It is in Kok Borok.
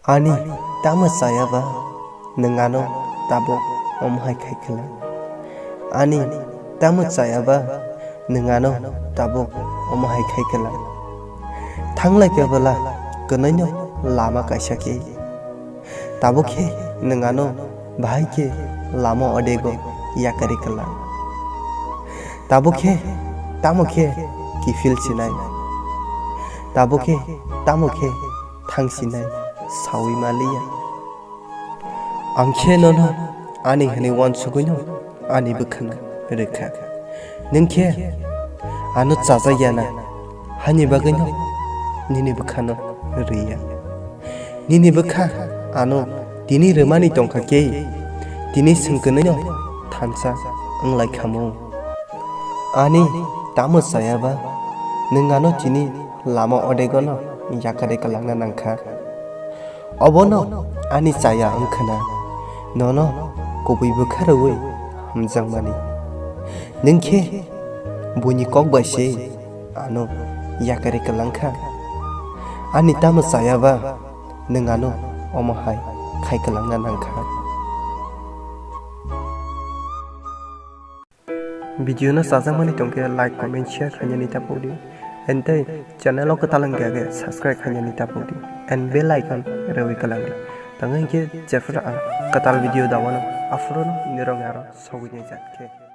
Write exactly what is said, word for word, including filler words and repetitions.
Ani tamo chaya ba, nwng ano tabuk omo hai khai khe la? Ani tamo chaya ba, nwng ano tabuk omo hai khai khe la? Thanglai khe bwla kwnwi no lama kaisa khe. Tabuk khe nwng ano bahai khe lama odego yakarwi kwlang. Tabuk khe tamo khe kiphil sinai. Tabuk khe tamo khe thang sinai saui maliya. Ang khe nono ani hwnwi uansugwino ani bwkhano rwkha. Nwng khe ano chajak ya na, hani bagwino nini bwkhano rwya. Nini bwkha ano tini rwmani tongkha khe, tini swngkwnwino thansa wng lai kha mo. Ani tamo chaya ba, nwng ano tini lama odegono yakarwi kwlangna nang kha. Obono ani chaya wng khwna, nono kubui bwkha rwui hamjakmani. Nwng khe buini kok bai se ano yakarwi kwlang kha. Ani tamo chaya ba, nwng ano omo hai khai kwlangna nang kha. Video no chajakmani tongkhe like, comment, share khainani tapudi. And tei channel o kwtal wngkha khe subscribe khainani tapudi. And bell icon rwui kwlangdi. Tangwi khe jephru ang kwtal video dawano, aphuru no nirok aro sogwi nai jak khe.